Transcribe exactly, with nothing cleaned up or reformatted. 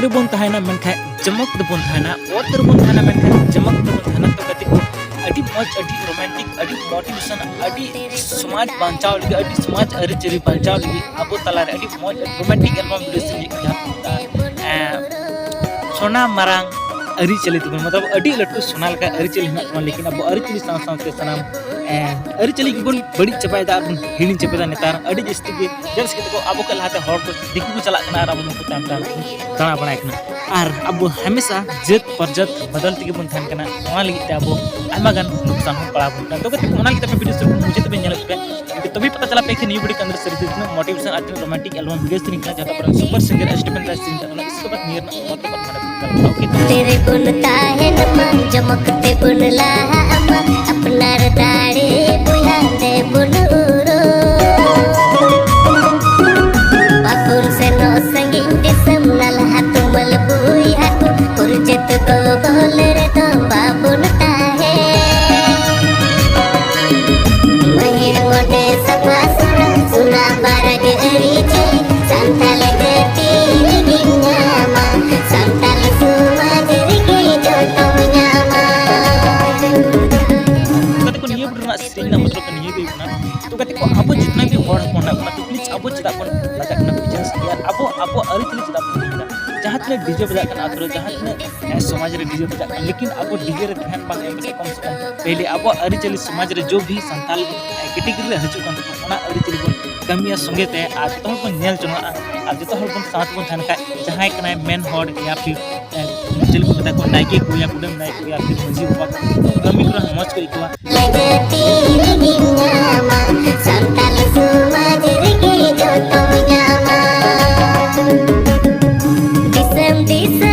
ᱨᱮᱵᱚᱱ ᱛᱟᱦᱮᱱᱟ, ᱢᱮᱱᱠᱷᱟᱱ ᱡᱚᱢᱚᱠ ᱛᱮᱵᱚᱱ ᱛᱟᱦᱮᱱᱟ᱾ ᱚᱛ ᱨᱮᱵᱚᱱ ᱛᱟᱦᱮᱱᱟ, ᱢᱮᱱᱠᱷᱟᱱ ᱡᱚᱢᱚᱠ ᱛᱮᱵᱚᱱ ᱛᱟᱦᱮᱱᱟ᱾ ᱛᱚ ᱜᱟᱛᱮ ᱠᱚ, ᱟᱹᱰᱤ ᱢᱚᱡᱽ, ᱟᱹᱰᱤ ᱨᱳᱢᱟᱱᱴᱤᱠ, ᱟᱹᱰᱤ ᱢᱳᱴᱤᱵᱷᱮᱥᱚᱱ, ᱟᱹᱰᱤ ᱥᱚᱢᱟᱡᱽ ᱵᱟᱧᱪᱟᱣ ᱞᱟᱹᱜᱤᱫ, ᱟᱹᱰᱤ ᱥᱚᱢᱟᱡᱽ ᱟᱹᱨᱤᱪᱟᱹᱞᱤ ᱵᱟᱧᱪᱟᱣ ᱞᱟᱹᱜᱤᱫ ᱟᱵᱚ ᱛᱟᱞᱟᱨᱮ ᱟᱹᱰᱤ ᱢᱚᱡᱽ ᱨᱳᱢᱟᱱᱴᱤᱠ ᱮᱞᱵᱟᱢ ᱵᱷᱤᱰᱤᱭᱳ ᱥᱮᱨᱮᱧ ᱡᱟᱦᱟᱸ ᱠᱚ ᱢᱮᱛᱟᱜᱼᱟ, ᱮᱸ, ᱥᱚᱱᱟ ᱢᱟᱨᱟᱝ ᱟᱹᱨᱤᱪᱟᱹᱞᱤ ᱛᱟᱵᱚᱱ, ᱢᱚᱛᱞᱚᱵ ᱟᱹᱰᱤ ᱞᱟᱹᱴᱩ ᱥᱚᱱᱟ ᱞᱮᱠᱟ ᱟᱹᱨᱤᱪᱟᱹᱞᱤ ᱦᱮᱱᱟᱜ ᱛᱟᱵᱚᱱᱟ, ᱞᱮᱠᱤᱱ ᱟᱵᱚ ᱟᱹᱨᱤᱪᱟᱹᱞᱤ ᱥᱟᱶ ᱥᱟᱶᱛᱮ ᱥᱟᱱᱟᱢ, ᱮᱸ, ᱟᱹᱨᱤᱪᱟᱹᱞᱤ ᱜᱮᱵᱚᱱ ᱵᱟᱹᱲᱤᱡ ᱪᱟᱵᱟᱭᱮᱫᱟ ᱟᱨ ᱵᱚᱱ ᱦᱤᱲᱤᱧ ᱪᱟᱵᱟᱭᱮᱫᱟ᱾ ᱱᱮᱛᱟᱨ ᱟᱹᱰᱤ ᱡᱟᱹᱥᱛᱤ ᱜᱮ, ᱡᱟᱹᱥᱛᱤ ᱠᱟᱛᱮ ᱠᱚ ᱟᱵᱚ ᱠᱷᱚᱱ ᱞᱟᱦᱟᱛᱮ ᱦᱚᱲ ᱠᱚ, ᱫᱤᱠᱩ ᱠᱚ ᱪᱟᱞᱟᱜ ᱠᱟᱱᱟ ᱟᱨ ᱟᱵᱚ ᱱᱩᱠᱩ ᱛᱟᱭᱚᱢ ᱛᱟᱭᱚᱢ ᱵᱚᱱ ᱫᱟᱬᱟ ᱵᱟᱲᱟᱭ ᱠᱟᱱᱟ᱾ ᱟᱨ ᱟᱵᱚ ᱦᱟᱢᱮᱥᱟ ᱡᱟᱹᱛ ᱯᱚᱨᱡᱟᱹᱛ ᱵᱚᱫᱚᱞ ᱛᱮᱜᱮ ᱵᱚᱱ ᱛᱟᱦᱮᱱ ᱠᱟᱱᱟ᱾ ᱱᱚᱣᱟ ᱞᱟᱹᱜᱤᱫ ᱛᱮ ᱟᱵᱚ ᱟᱭᱢᱟ ᱜᱟᱱ ᱱᱩᱠᱥᱟᱱ ᱦᱚᱸ ᱯᱟᱲᱟᱣ ᱵᱚᱱ ᱠᱟᱱᱟ᱾ ᱛᱚ ᱜᱟᱛᱮ ᱠᱚ, ᱚᱱᱟ ᱞᱟᱹᱜᱤᱫ ᱛᱮ ᱟᱯᱮ ᱵᱷᱤᱰᱤᱭᱳ ᱥᱩᱨ ᱠᱷᱚᱱ ᱢᱩᱪᱟᱹᱫ ᱛᱮᱯᱮ ᱧᱮᱞ ᱦᱚᱪᱚ ᱯᱮ᱾ ᱛᱚᱵᱮ ᱯᱟᱛᱟ ᱪᱟᱞᱟᱜ ᱯᱮ ᱠᱷᱟᱱ ᱱᱤᱭᱩ ᱵᱤᱰᱤ ᱠᱟᱱᱫᱨ ᱥᱟᱹᱨᱤ ᱛᱤᱱᱟᱹᱜ ᱢᱳᱴᱤᱵᱷᱮᱥᱚᱱ ᱟᱨ ᱛᱤᱱᱟᱹᱜ ᱨᱳᱢᱟᱱᱴᱤᱠ ᱮᱞᱵᱟᱢ ᱵᱷᱤᱰᱤᱭᱳ ᱥᱮᱨᱮᱧ ᱠᱟᱱᱟ, ᱡᱟᱦᱟᱸ ᱛᱟᱯᱚᱨᱮ ᱥᱩᱯᱟᱨ ᱥᱤᱝᱜᱟᱨ ᱥᱴᱤᱯᱷᱮᱱ ᱫᱟᱥ ᱥᱮᱨᱮᱧ ᱠᱟᱱᱟ, ᱤᱥᱠᱮ ᱵᱟᱫ ᱱᱤᱭᱟᱹ ᱨᱮᱱᱟᱜ ᱢᱚᱛᱞᱚᱵ ᱟᱨ ᱢᱟᱱᱮ ᱜᱟᱞᱢᱟᱨᱟᱣ ᱠᱮᱫᱟ᱾ ᱛᱮᱨᱮ ᱵᱚᱱ ᱛᱟᱦᱮᱱ ᱢᱟ, ᱡᱚᱢᱚᱠ ᱛᱮᱵᱚᱱ ᱞᱟᱦᱟᱜ ᱢᱟ, ᱟᱯᱱᱟᱨ ᱫᱟᱲᱮ ᱵᱚᱭᱦᱟ ᱛᱮᱵᱚᱱ ᱩᱨᱩᱢ᱾ ᱵᱟᱵᱚᱱ ᱥᱮᱱᱚᱜ ᱥᱟᱺᱜᱤᱧ ᱫᱤᱥᱚᱢ, ᱱᱟᱞᱦᱟ ᱛᱩᱢᱟᱹᱞ ᱵᱚᱭᱦᱟ ᱠᱚ, ᱯᱩᱨᱡᱟᱹᱛ ᱠᱚ ᱵᱚᱞ ᱨᱮᱫᱚ ᱵᱟᱵᱚᱱ ᱛᱟᱦᱮᱸ᱾ ᱢᱟᱹᱦᱤᱨ ᱢᱚᱱᱮ ᱥᱟᱯᱷᱟ ᱥᱩᱨᱟ, ᱥᱩᱱᱟ ᱵᱟᱨᱟᱜ ᱟᱹᱨᱤᱪᱟᱹᱞᱤ, ᱥᱟᱱᱛᱟᱞ ᱡᱟᱹᱛᱤ ᱨᱮᱜᱮᱢ ᱧᱟᱢᱟ, ᱥᱟᱱᱛᱟᱞ ᱥᱚᱢᱟᱡᱽ ᱨᱮᱜᱮ ᱡᱚᱛᱚᱢ ᱧᱟᱢᱟ᱾ ᱜᱟᱛᱮ ᱠᱚ, ᱱᱤᱭᱟᱹ ᱵᱷᱤᱰᱤᱭᱳ ᱨᱮᱱᱟᱜ ᱥᱮᱨᱮᱧ ᱨᱮᱱᱟᱜ ᱢᱚᱛᱞᱚᱵ ᱫᱚ ᱱᱤᱭᱟᱹ ᱜᱮ ᱦᱩᱭᱩᱜ ᱠᱟᱱᱟ᱾ ᱛᱚ ᱜᱟᱛᱮ ᱠᱚ, ᱟᱵᱚ ᱡᱤᱛᱱᱟ ᱜᱮ ᱦᱚᱲ ᱦᱚᱯᱚᱱ ᱢᱮᱱᱟᱜ ᱵᱚᱱᱟ, ᱛᱚ ᱯᱞᱤᱡᱽ ᱟᱵᱚ ᱪᱮᱫᱟᱜ ᱵᱚᱱ ᱞᱟᱡᱟᱜ ᱠᱟᱱᱟ ᱵᱤᱡᱽᱱᱮᱥ ᱨᱮ? ᱟᱵᱚ, ᱟᱵᱚ ᱟᱹᱨᱤᱪᱟᱹᱞᱤ ᱪᱮᱫᱟᱜ ᱵᱚᱱ ᱦᱤᱲᱤᱧ ᱮᱫᱟ? ᱡᱟᱦᱟᱸ ᱛᱤᱱᱟᱹᱜ ᱰᱤᱡᱮ ᱵᱟᱡᱟᱜ ᱠᱟᱱᱟ ᱟᱛᱳ ᱨᱮ, ᱡᱟᱦᱟᱸ ᱛᱤᱱᱟᱹᱜ, ᱮ, ᱥᱚᱢᱟᱡᱽ ᱨᱮ ᱰᱤᱡᱮ ᱵᱟᱡᱟᱜ ᱠᱟᱱᱟ, ᱞᱮᱠᱤᱱ ᱟᱵᱚ ᱰᱤᱡᱮ ᱨᱮ ᱫᱷᱮᱭᱟᱱ ᱵᱟᱝ ᱮᱢ ᱠᱟᱛᱮ ᱠᱚᱢ ᱥᱮ ᱠᱚᱢ ᱯᱮᱦᱞᱮ ᱟᱵᱚᱣᱟᱜ ᱟᱹᱨᱤᱪᱟᱹᱞᱤ ᱥᱚᱢᱟᱡᱽ ᱨᱮ ᱡᱚ ᱵᱷᱤ ᱥᱟᱱᱛᱟᱞ, ᱮ, ᱠᱮᱴᱮᱜᱚᱨᱤ ᱨᱮ ᱦᱤᱡᱩᱜ ᱠᱟᱱ ᱛᱟᱵᱚᱱᱟ, ᱚᱱᱟ ᱟᱹᱨᱤᱪᱟᱹᱞᱤ ᱵᱚᱱ ᱠᱟᱹᱢᱤᱭᱟ ᱥᱚᱸᱜᱮ ᱛᱮ, ᱟᱨ ᱡᱚᱛᱚ ᱦᱚᱲ ᱵᱚᱱ ᱧᱮᱞ ᱡᱚᱱᱚᱜᱼᱟ, ᱟᱨ ᱡᱚᱛᱚ ᱦᱚᱲ ᱵᱚᱱ ᱥᱟᱶ ᱛᱮᱵᱚᱱ ᱛᱟᱦᱮᱱ ᱠᱷᱟᱡ, ᱡᱟᱦᱟᱸᱭ ᱠᱟᱱᱟᱭ ᱢᱮᱱ ᱦᱚᱲ ᱭᱟ ᱯᱷᱤᱨ, ᱮ, ᱪᱮᱫ ᱠᱚ ᱢᱮᱛᱟ ᱠᱚᱣᱟ, ᱱᱟᱭᱠᱮ ᱠᱚ ᱭᱟ ᱠᱩᱰᱟᱹᱢ ᱱᱟᱭᱠᱮ ᱠᱚ ᱭᱟ ᱯᱷᱤᱨ ᱢᱟᱹᱡᱷᱤ ᱵᱟᱵᱟ ᱠᱚ, ᱩᱱᱠᱩ ᱠᱟᱹᱢᱤ ᱠᱚᱨᱮ ᱦᱚᱸ ᱢᱚᱡᱽ ᱠᱚ ᱟᱹᱭᱠᱟᱹᱣᱟ᱾ ᱞᱟᱹᱜᱟᱹᱛᱤ ᱨᱮᱜᱮᱢ ᱧᱟᱢᱟ, ᱥᱟᱱᱛᱟᱞ ᱥᱚᱢᱟᱡᱽ ᱨᱮᱜᱮ ᱡᱚᱛᱚᱢ ᱧᱟᱢᱟ᱾ ᱫᱤᱥᱚᱢ ᱫᱤᱥᱚᱢ